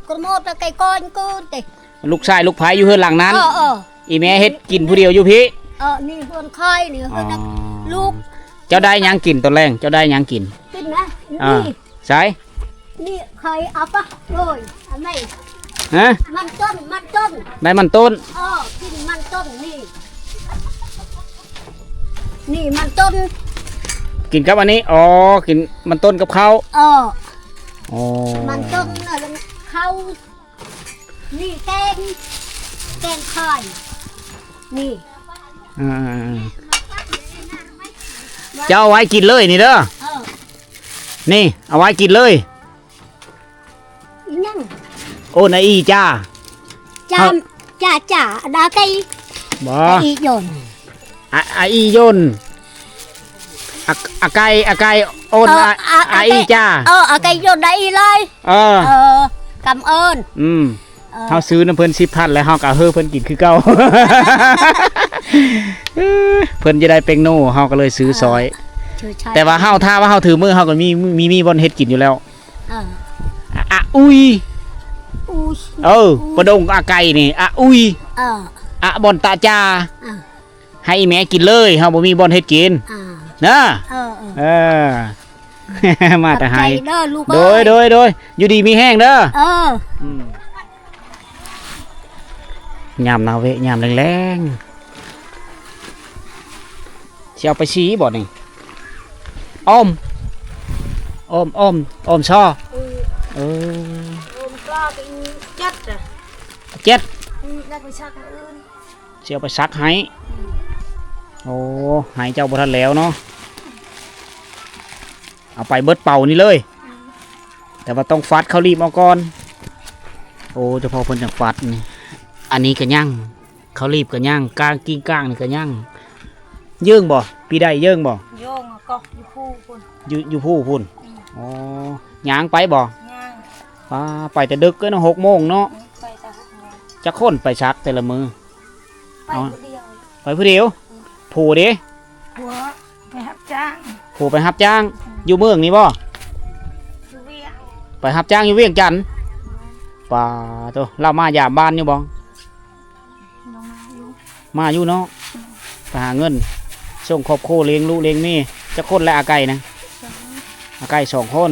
ກະໂມດ ໄກ່ກ້ອນກູຕິ ລູກຊາຍລູກໃພ້ຢູ່ເຮືອນຫຼັງນັ້ນ ເອີ ເອີ ອີແມ່ເຮັດກິນຜູ້ດຽວຢູ່ພີ້ ເອີ ນີ້ເຮືອນຂ້ອຍນີ້ ອໍ ເຮືອນລູກ ເຈົ້າໄດ້ຫຍັງກິນຕອນແລງ ເຈົ້າໄດ້ຫຍັງກິນ? ກິນນະ ອ່າ ນີ້ ໃສ? ນີ້ເຄີຍເອົາປະ ໂດຍ ອັນນີ້ ຮະ? ມັນຕົ້ນ ມັນຕົ້ນ ໄດ້ມັນຕົ້ນ ເອີ ກິນມັນຕົ້ນນີ້ ນີ້ມັນຕົ້ນ ກິນກັບອັນນີ້ ອໍ ກິນມັນຕົ້ນກັບເຂົ້າ ເອີ ອໍ ມັນຕົ້ນ ເຂົ້າ ນີ້ແກງ ແກງຂ້ອຍ ນີ້ ອ່າ ເຈົ້າເອົາໄວ້ກິນເລີຍນີ້ເດີ ເອີ ນີ້ ເອົາໄວ້ກິນເລີຍ. ອີຫຍັງ? ໂອ້ນາອີຈ້າ. ຈ້າ ເຮົາ ຈ້າ ຈ້າ ດາໄກ່. ບໍ່ ອາອີຍົນ. ອາ ອາອີຍົນ. ອາ ອາໄກ່ ອາໄກ່ໂອ້ນ ເອີ ອາ ອາ ອາອີຈ້າ. ເອີ ອາໄກ່ຍົນ ອາອີເລີຍ. ເອີ ເອີ ກຳເອີ້ນ. ອືມ. ເອີ ເຮົາຊື້ນຳເພິ່ນສິບພັນ ແລ້ວເຮົາກໍເຮີເພິ່ນກິນຄືເກົ່າ. ເອີ ເພິ່ນຈະໄດ້ເປັງໂນ ເຮົາກໍເລີຍຊື້ ເອີ ຊ່ອຍ. ແຕ່ວ່າເຮົາ ຖ້າວ່າເຮົາຖືມື ເຮົາກໍມີ ມີ ມີບ່ອນເຮັດກິນຢູ່ແລ້ວ. ເອີ ອາ ອາອຸຍ. ອຸຍ. ເອີ ປາດົງອາໄກ່ນີ້ ອາອຸຍ. ເອີ ອາບ່ອນຕາຈາ. ເອີ ໃຫ້ອີແມ່ກິນເລີຍ ເຮົາບໍ່ມີບ່ອນເຮັດກິນ. ອ່າ ນະ. ເອີ ເອີ ເອີ ມາແຕ່ໄຫ. ຂອບໃຈເດີລູກເອີຍ. ໂດຍ ໂດຍ ໂດຍ ຢູ່ດີມີແຮງເດີ. ເອີ ອືມ. ຍາມນາເວະ ຍາມແລງໆ ຊິເອົາໄປສີບໍ່ນີ້? ອ້ອມ ອ້ອມ ອ້ອມ ອ້ອມຊໍ. ເອີ ເອີ ອ້ອມກະເຈັດ ເຈັດ. ອືມ ຢາກໄປສັກມື້ອື່ນ. ຊິເອົາໄປສັກໃຫ້. ອືມ ໂອ້ ໃຫ້ເຈົ້າບໍ່ທັນແລ້ວເນາະ. ເອົາໄປເບິດເປົານີ້ເລີຍ. ອືມ ແຕ່ວ່າຕ້ອງຟັດເຂົ້າລີບເອົາກ່ອນ. ໂອ້ ເຈົ້າພໍ່ເພິ່ນຈັ່ງຟັດນີ້. ອັນນີ້ກໍຍັງ ເຂົ້າລີບກໍຍັງ ກ້າງ ກິ່ງກ້າງນີ້ກໍຍັງ. ເຢິ້ງບໍ່? ປີໃດເຢິ້ງບໍ່? ເຢິ້ງກໍຢູ່ພູພຸ້ນ. ຢູ່ ຢູ່ພູພຸ້ນ. ອືມ ອໍ ຍ່າງໄປບໍ່? ຍ່າງ. ປ້າ ໄປແຕ່ດຶກເລີຍເນາະ ຫົກໂມງເນາະ. ອືມ ໄປແຕ່ຫົກໂມງ. ຈັກຄົນໄປສັກແຕ່ລະມື້? ໄປ ເອົາ ຜູ້ດຽວ. ໄປຜູ້ດຽວ? ອືມ. ຜົວເດ? ຜົວໄປຮັບຈ້າງ. ຜົວໄປຮັບຈ້າງ. ອືມ. ຢູ່ເມືອງນີ້ບໍ່? ຢູ່ວຽງ. ໄປຮັບຈ້າງຢູ່ວຽງຈັນ. ອືມ. ປາໂຕ ລາວມາຢາມບ້ານຢູ່ບໍ່? ລາວມາຢູ່. ມາຢູ່ເນາະ. ອືມ. ໄປຫາເງິນສົ່ງຄອບຄົວ ລ້ຽງລູກລ້ຽງເມຍ. ຈັກຄົນແລ້ວອາໄກ່ນະ? ສອງ. ອາໄກ່ສອງຄົນ. ອືມ.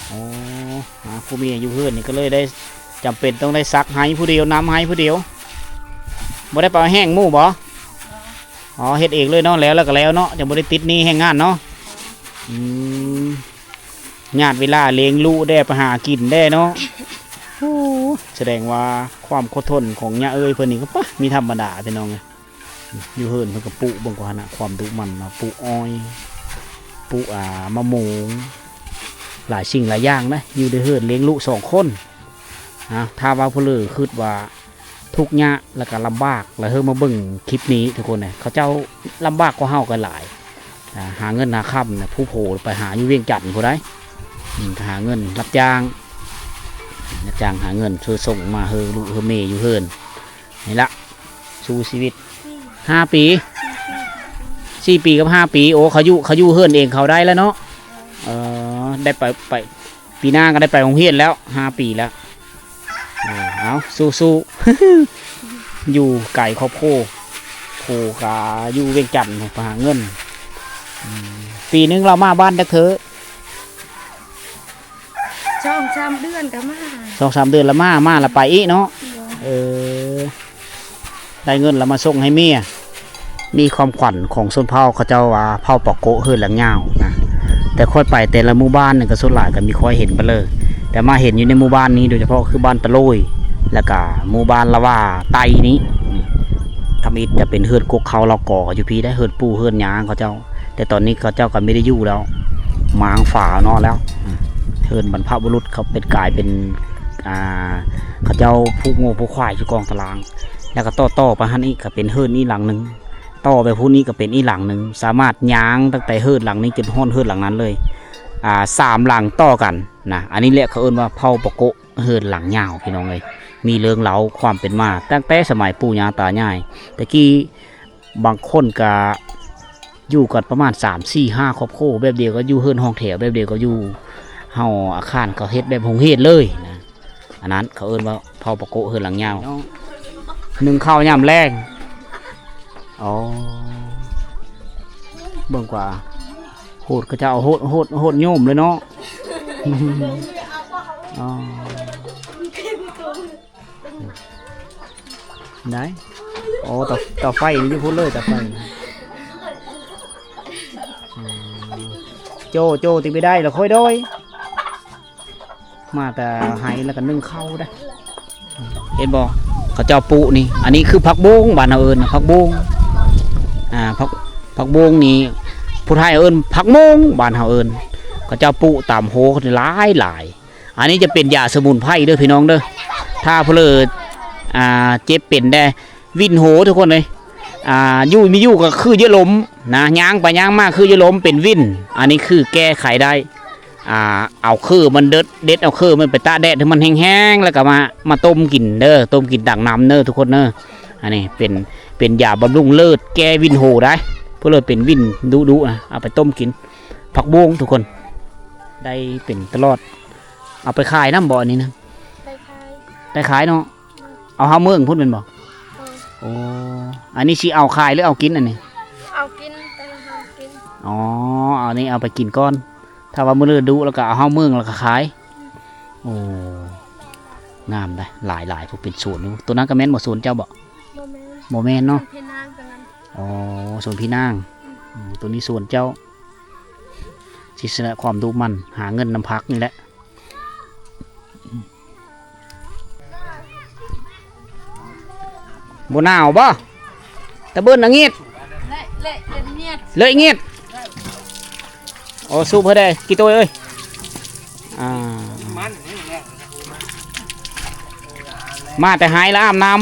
ໂອ້ ຫາຜູ້ເມຍຢູ່ເຮືອນນີ້ກໍເລີຍໄດ້ ຈຳເປັນຕ້ອງໄດ້ສັກໃຫ້ຜູ້ດຽວ ນຳໃຫ້ຜູ້ດຽວ. ບໍ່ໄດ້ໄປແຮງໝູ່ບໍ່? ບໍ່. ອໍ ເຮັດເອງເລີຍເນາະ ແລ້ວ ແລ້ວກໍແລ້ວເນາະ ຈັ່ງບໍ່ໄດ້ຕິດໜີ້ແຮງງານເນາະ. ອືມ. ຍາດເວລາລ້ຽງລູກແດ່ ໄປຫາກິນແດ່ເນາະ. ໂອ້ ສະແດງວ່າຄວາມຄົດທົນຂອງຍາເອີຍເພິ່ນນີ້ກໍປະ ມີທຳມະດາພີ່ນ້ອງເອີຍ. ຢູ່ເຮືອນເພິ່ນກໍປູກ ເບິ່ງກວ່າຫັ້ນນະ ຄວາມດຸໝັ່ນເນາະ ປູກອ້ອຍ ປູກ ອ່າ ມະມ່ວງ ຫຼາຍສິ່ງຫຼາຍຢ່າງນະ ຢູ່ໃນເຮືອນລ້ຽງລູກສອງຄົນ. ນະ ຖ້າວ່າຜູ້ເລີຄິດວ່າ ທຸກຍາກ ແລ້ວກໍລຳບາກ ແລ້ວເຮີມາເບິ່ງຄລິບນີ້ທຸກຄົນເອີຍ ເຂົາເຈົ້າລຳບາກກວ່າເຮົາກໍຫຼາຍ. ອ່າ ຫາເງິນຫາຄຳນະ ຜູ້ໂພໄປຫາຢູ່ວຽງຈັນພຸ້ນໃດ໋. ອືມ ໄປຫາເງິນຮັບຈ້າງ ຮັບຈ້າງຫາເງິນ ເພື່ອສົ່ງມາເຮີລູກເຮີເມຢູ່ເຮືອນນີ້ລະ ສູ້ຊີວິດ. ຫ້າປີ ສີ່ປີກັບຫ້າປີ. ໂອ້ ເຂົາຢູ່ ເຂົາຢູ່ເຮືອນເອງເຂົາໄດ້ແລ້ວເນາະ. ເອີ ໄດ້ໄປ ໄປ ປີໜ້າກໍໄດ້ໄປໂຮງຮຽນແລ້ວ ຫ້າປີແລ້ວ. ເອີ ເອົາ ສູ້ໆ ຢູ່ໄກຄອບຄົວ ຜູ້ກໍຢູ່ວຽງຈັນໄປຫາເງິນ. ອືມ ປີໜຶ່ງລາວມາບ້ານຈັກເທື່ອ? ສອງສາມເດືອນກໍມາ. ສອງສາມເດືອນລະມາ ມາລະໄປອີກເນາະ. ໂດຍ. ເອີ ໄດ້ເງິນແລ້ວມາສົ່ງໃຫ້ເມຍ. ນີ້ຄວາມຂວັນຂອງຊົນເຜົ່າເຂົາເຈົ້າວ່າ ເຜົ່າປາໂກະເຮືອນຫຼັງຍາວນະ. ແຕ່ຂ້ອຍໄປແຕ່ລະໝູ່ບ້ານນີ້ກໍສ່ວນຫຼາຍກໍມີຂ້ອຍເຫັນເບິດເລີຍ. ແຕ່ມາເຫັນຢູ່ໃນໝູ່ບ້ານນີ້ ໂດຍສະເພາະຄືບ້ານຕະໂລຍ ແລ້ວກະໝູ່ບ້ານລະວ່າໄຕນີ້ ນີ້ ທຳອິດຈະເປັນເຮືອນກົກເຄົ້າເຫຼົ້າກໍຢູ່ພີ້ໄດ໋ ເຮືອນປູ່ເຮືອນຍ່າເຂົາເຈົ້າ. ແຕ່ຕອນນີ້ເຂົາເຈົ້າກໍບໍ່ໄດ້ຢູ່ແລ້ວ ມ້າງຝາເນາະແລ້ວ. ເຮືອນບັນພະບຸລຸດເຂົາເປັນ ກາຍເປັນ ອ່າ ເຂົາເຈົ້າຜູກງົວຜູກຄວາຍຢູ່ກອງຕະລາງ. ແລ້ວກໍຕໍ່ໆໄປຫັ້ນອີກ ກໍເປັນເຮືອນອີກຫຼັງໜຶ່ງ. ຕໍ່ໄປພຸ້ນອີກກໍເປັນອີກຫຼັງໜຶ່ງ. ສາມາດຍ່າງຕັ້ງແຕ່ເຮືອນຫຼັງນີ້ຈົນຮອດເຮືອນຫຼັງນັ້ນເລີຍ. ອ່າ ສາມຫຼັງຕໍ່ກັນນະ. ອັນນີ້ແຫຼະເຂົາເອີ້ນວ່າເຜົ່າປາໂກະເຮືອນຫຼັງຍາວ ພີ່ນ້ອງເອີຍ. ມີເລື່ອງເລົ່າຄວາມເປັນມາຕັ້ງແຕ່ສະໄໝປູ່ຍ່າຕາຍາຍ. ແຕ່ກີ້ບາງຄົນກະ ຢູ່ກັນປະມານສາມ ສີ່ ຫ້າຄອບຄົວ ແບບດຽວກັບຢູ່ເຮືອນຫ້ອງແຖວ ແບບດຽວກັບຢູ່ເຮົາອາຄານ ເຂົາເຮັດແບບໂຮງຮຽນເລີຍນະ. ອັນນັ້ນເຂົາເອີ້ນວ່າເຜົ່າປາໂກະເຮືອນຫຼັງຍາວ. ໜຶ້ງເຂົ້າຍາມແລງ. ອໍ ເບິ່ງກວ່າ ໂຫດ ເຂົາເຈົ້າເອົາໂຫດ ໂຫດ ໂຫດໂຍມເລີຍເນາະ. ອໍ ໄດ້. ໂອ້ ເຕົາ ເຕົາໄຟຢູ່ພຸ້ນເລີຍ ເຕົາໄຟ. ອືມ ໂຈ້ ໂຈ້ ຕິໄປໄດ້ລະຄ່ອຍໂດຍ ມາແຕ່ໄຮ່ລະກະໜຶ້ງເຂົ້າໄດ້. ເຫັນບໍ່ ເຂົາເຈົ້າປູກນີ້ ອັນນີ້ຄືຜັກບົ້ງ ບ້ານເຮົາເອີ້ນຜັກບົ້ງ. ອ່າ ຜັກ ຜັກບົ້ງນີ້ ຜູ້ໄທເອີ້ນຜັກໂມງ ບ້ານເຮົາເອີ້ນ. ເຂົາເຈົ້າປູກຕາມໂຮນີ້ຫຼາຍໆ. ອັນນີ້ຈະເປັນຢາສະໝຸນໄພເດີພີ່ນ້ອງເດີ. ຖ້າຜູ້ເລີ ອ່າ ເຈັບເປັນແດ່ ວິນໂຮທຸກຄົນເອີຍ. ອ່າ ຢູ່ມີຢູ່ກໍຄືຢາລົມນະ ຍ່າງໄປຍ່າງມາຄືຢາລົມ ເປັນວິນ. ອັນນີ້ຄືແກ້ໄຂໄດ້. ອ່າ ເອົາເຄືມັນເດັດ ເດັດເອົາເຄືມັນໄປຕາກແດດໃຫ້ມັນແຫ້ງໆ ແລ້ວກໍມາ ມາຕົ້ມກິນເດີ ຕົ້ມກິນຕາມນ້ຳເດີທຸກຄົນເດີ. ອັນນີ້ເປັນ ເປັນຢາບຳລຸງເລືອດ ແກ້ວິນໂຮໄດ໋. ຜູ້ເລີເປັນວິນດຸໆນະ ເອົາໄປຕົ້ມກິນ. ຜັກບົ້ງທຸກຄົນ ໄດ້ເປັນຕະຫຼອດ. ເອົາໄປຂາຍນຳບໍ່ອັນນີ້ນະ? ໄດ້ຂາຍ ໄດ້ຂາຍເນາະ. ເອົາເຮົາເມືອງພຸ້ນແມ່ນບໍ່? ເອີ ໂອ້ ອັນນີ້ຊິເອົາຂາຍຫຼືເອົາກິນອັນນີ້? ເອົາກິນ ແຕ່ເຮົາກິນ. ອໍ ອັນນີ້ເອົາໄປກິນກ່ອນ. ຖ້າວ່າມື້ອື່ນດຸແລ້ວກໍເອົາເຮົາເມືອງແລ້ວກໍຂາຍ. ໂອ້ ງາມໄດ໋ ຫຼາຍໆ ພວກເປັນສວນຢູ່. ໂຕນັ້ນກໍແມ່ນບໍ່ ສວນເຈົ້າບໍ່? ບໍ່ແມ່ນ ບໍ່ແມ່ນເນາະ. ສວນພີ່ນາງໂຕນັ້ນ. ອໍ ສວນພີ່ນາງ. ອືມ ໂຕນີ້ສວນເຈົ້າ. ຊິຊະນະຄວາມດຸໝັ່ນ ຫາເງິນນຳຜັກນີ້ແຫຼະ. ບໍ່ໜາວບໍ່? ຕະເບິ່ນອະງຽດ ເລະ ເລະ ເລະງຽດ ເລະງຽດ. ໂອ້ ສູບເພິ່ນໄດ້ ກິໂຕເອີຍ. ອ່າ ມາແຕ່ໄຮລະອາບນ້ຳ.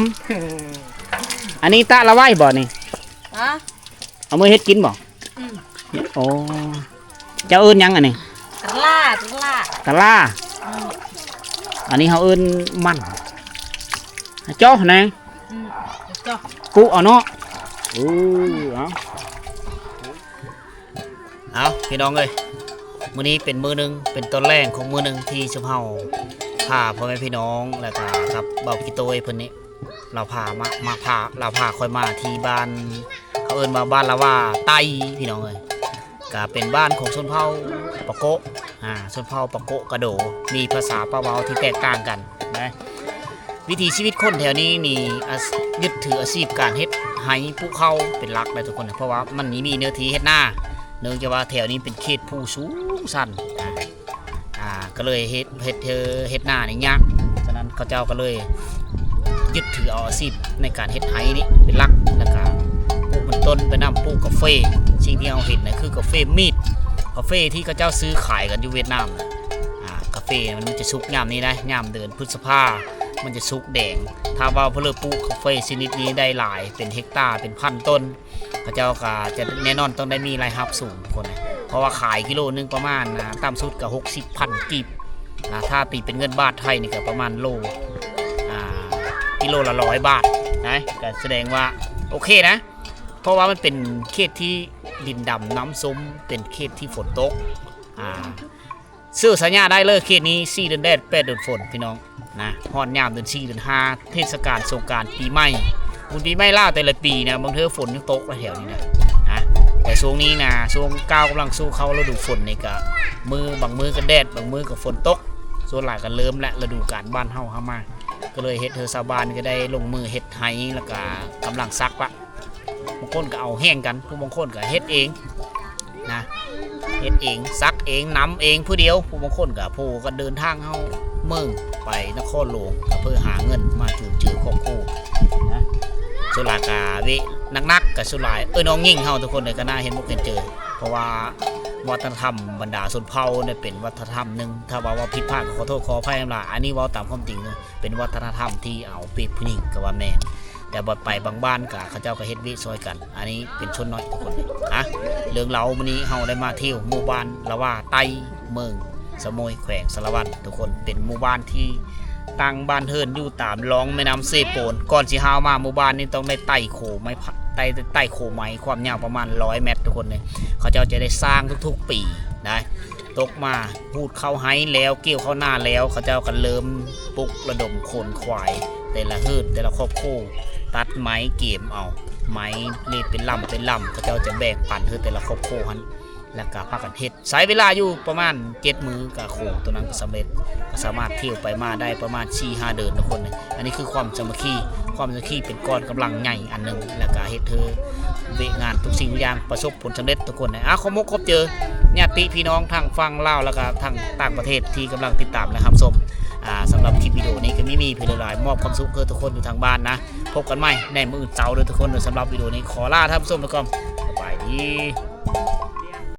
ອັນນີ້ຕະລະໄວ້ບໍ່ນີ້? ຮະ? ເອົາມືເຮັດກິນບໍ່? ອືມ ໂອ້ ເຈົ້າເອີ້ນຫຍັງອັນນີ້? ຕະຫຼາ ຕະຫຼາ ຕະຫຼາ. ອືມ ອັນນີ້ເຮົາເອີ້ນມັນ ເຈາະນະ. ອືມ ເຈາະ ປຸເອົາເນາະ. ເອີ ເອົາ ເອົາ ພີ່ນ້ອງເອີຍ ມື້ນີ້ເປັນມື້ໜຶ່ງ ເປັນຕອນແລງຂອງມື້ໜຶ່ງທີ່ຊຸມເຮົາພາພໍ່ແມ່ພີ່ນ້ອງ ແລ້ວກໍກັບບ່າວກິໂຕຍເພິ່ນນີ້ ລາວພາມາ ມາພາ ລາວພາຂ້ອຍມາທີ່ບ້ານ ເຂົາເອີ້ນວ່າບ້ານລາວາໃຕ້ ພີ່ນ້ອງເອີຍ. ກະເປັນບ້ານຂອງຊົນເຜົ່າປາໂກະ ອ່າ ຊົນເຜົ່າປາໂກະກະໂດ ມີພາສາປາເວົ້າທີ່ແຕກຕ່າງກັນນະ. ວິຖີຊີວິດຄົນແຖວນີ້ນີ້ ອາ ຍຶດຖືອາຊີບການເຮັດໄຮ່ປູກເຂົ້າເປັນຫຼັກເດ້ທຸກຄົນ ເພາະວ່າມັນມີເນື້ອທີ່ເຮັດນາ ເນື່ອງຈາກວ່າແຖວນີ້ເປັນເຂດພູສູງຊັນ ອ່າ ອ່າ ກໍເລີຍເຮັດ ເຮັດ ເຮັດນານີ້ຍາກ. ສະນັ້ນເຂົາເຈົ້າກໍເລີຍຍຶດຖືເອົາອາຊີບໃນການເຮັດໄຮ່ນີ້ເປັນຫຼັກ ແລ້ວກະປູກມັນຕົ້ນໄປນຳ ປູກກາເຟ. ສິ່ງທີ່ເຮົາເຫັນນະຄືກາເຟມີດ ກາເຟທີ່ເຂົາເຈົ້າຊື້ຂາຍກັນຢູ່ຫວຽດນາມນະ. ອ່າ ກາເຟມັນ ມັນຈະສຸກຍາມນີ້ນະ ຍາມເດືອນພຶດສະພາ ມັນຈະສຸກແດງ. ຖ້າວ່າຜູ້ເລີປູກກາເຟຊະນິດນີ້ໄດ້ຫຼາຍ ເປັນເຮັກຕາ ເປັນພັນຕົ້ນ ເຂົາເຈົ້າກໍຈະແນ່ນອນຕ້ອງໄດ້ມີລາຍຮັບສູງທຸກຄົນນະ ເພາະວ່າຂາຍກິໂລໜຶ່ງປະມານ ອ່າ ຕ່ຳສຸດກໍຫົກສິບພັນກີບນະ. ຖ້າຕີເປັນເງິນບາດໄທນີ້ກໍປະມານໂລ ອ່າ ກິໂລລະຮ້ອຍບາດນະ ກໍສະແດງວ່າໂອເຄນະ ເພາະວ່າມັນເປັນເຂດທີ່ດິນດຳນ້ຳຊົມ ເປັນເຂດທີ່ຝົນຕົກ ອ່າ ເຊື່ອສາຍາໄດ້ເລີຍ ເຂດນີ້ສີ່ເດືອນແດດ ແປດເດືອນຝົນ ພີ່ນ້ອງນະ. ຮອດຍາມເດືອນສີ່ ເດືອນຫ້າ ເທດສະການສົງການ ປີໃໝ່ ບຸນປີໃໝ່ລາວແຕ່ລະປີນະ ບາງເທື່ອຝົນຍັງຕົກລະແຖວນີ້ນະ ນະ. ແຕ່ຊ່ວງນີ້ນະ ຊ່ວງກ້າວກຳລັງສູ່ເຂົ້າລະດູຝົນນີ້ກະ ມື້ ບາງມື້ກະແດດ ບາງມື້ກະຝົນຕົກ. ສ່ວນຫຼາຍກະເລີ່ມແລ້ວ ລະດູການບ້ານເຮົາເຂົ້າມາ ກະເລີຍເຮັດໃຫ້ຊາວບ້ານກະໄດ້ລົງມືເຮັດໄຮ່ ແລ້ວກະກຳລັງສັກລະ. ບາງຄົນກໍເອົາແຮງກັນ ຜູ້ບາງຄົນກໍເຮັດເອງນະ ເຮັດເອງ ສັກເອງ ນຳເອງຜູ້ດຽວ. ຜູ້ບາງຄົນກໍ ຜູ້ກໍເດີນທາງເຮົາເມືອງໄປນະຄອນຫຼວງ ກໍເພື່ອຫາເງິນມາຈຸນເຈືອຄອບຄົວນະ. ສ່ວນຫຼາຍກໍເວະ ໜັກໆ ກໍສ່ວນຫຼາຍ ເອີ ນ້ອງຍິງເຮົາທຸກຄົນເລີຍກໍໜ້າເຫັນອົກເຫັນໃຈ ເພາະວ່າວັດທະນະທຳບັນດາຊົນເຜົ່ານີ້ເປັນວັດທະນະທຳໜຶ່ງ ຖ້າວ່າເວົ້າຜິດພາດກໍຂໍໂທດຂໍອະໄພນຳຫຼາຍ. ອັນນີ້ເວົ້າຕາມຄວາມຈິງເນາະ ເປັນວັດທະນະທຳທີ່ເອົາເປຍບຜູ້ຍິງກໍວ່າແມ່ນ. ແຕ່ວ່າໄປບາງບ້ານກະເຂົາເຈົ້າກໍເຮັດວຽກຊ່ອຍກັນ. ອັນນີ້ເປັນສ່ວນໜ້ອຍທຸກຄົນນະ. ເລື່ອງລາວມື້ນີ້ເຮົາໄດ້ມາທ່ຽວໝູ່ບ້ານລະວາໃຕ້ ເມືອງສະໂໝຍ ແຂວງສາລະວັນ ທຸກຄົນ. ເປັນໝູ່ບ້ານທີ່ຕັ້ງບ້ານເຮືອນຢູ່ຕາມລ່ອງແມ່ນ້ຳເຊໂປນ. ກ່ອນຊິເຮົາມາໝູ່ບ້ານນີ້ຕ້ອງໄດ້ໄຕ່ໂຄໄມ້ ໄຕ່ ໄຕ່ໂຄໄມ້ຄວາມຍາວປະມານຮ້ອຍແມັດ ທຸກຄົນເອີຍ. ເຂົາເຈົ້າຈະໄດ້ສ້າງທຸກໆປີນະ. ຕົກມາ ຮູດເຂົ້າໄຮ່ແລ້ວ ກ່ຽວເຂົ້ານາແລ້ວ ເຂົາເຈົ້າກໍເລີ່ມປຸກລະດົມຂົນຂວາຍ ແຕ່ລະເຮືອນ ແຕ່ລະຄອບຄົວ ຕັດໄມ້ເກມເອົາ ໄມ້ເລດເປັນລຳເປັນລຳ ເຂົາເຈົ້າຈະແບ່ງປັນໃຫ້ແຕ່ລະຄອບຄົວຫັ້ນ ແລ້ວກໍພາກັນເຮັດ ໃຊ້ເວລາຢູ່ປະມານເຈັດມື້ ກໍໂຄໂຕນັ້ນກໍສຳເລັດ ກໍສາມາດທ່ຽວໄປມາໄດ້ປະມານສີ່ຫ້າເດືອນ ທຸກຄົນ. ອັນນີ້ຄືຄວາມສາມັກຄີ ຄວາມສາມັກຄີເປັນກ້ອນກຳລັງໃຫຍ່ອັນໜຶ່ງ ແລ້ວກໍເຮັດໃຫ້ວຽກງານທຸກສິ່ງທຸກຢ່າງປະສົບ ຜົນສຳເລັດທຸກຄົນ. ອ່າ ຂໍມົກຂອບໃຈຍາດຕິພີ່ນ້ອງທັງຝັ່ງລາວ ແລ້ວກໍທັງຕ່າງປະເທດທີ່ກຳລັງຕິດຕາມ ແລະ ຮັບຊົມ. ອ່າ ສຳລັບຄລິບວິດີໂອນີ້ກໍມີ ມີພຽງເທົ່ານີ້ ມອບຄວາມສຸກໃຫ້ທຸກຄົນຢູ່ທາງບ້ານນະ. ພົບກັນໃໝ່ໃນມື້ອື່ນເຊົ້າເດີທຸກຄົນ. ສຳລັບວິດີໂອນີ້ຂໍລາທ່ານຜູ້ຊົມໄປກ່ອນ. ສະບາຍດີ.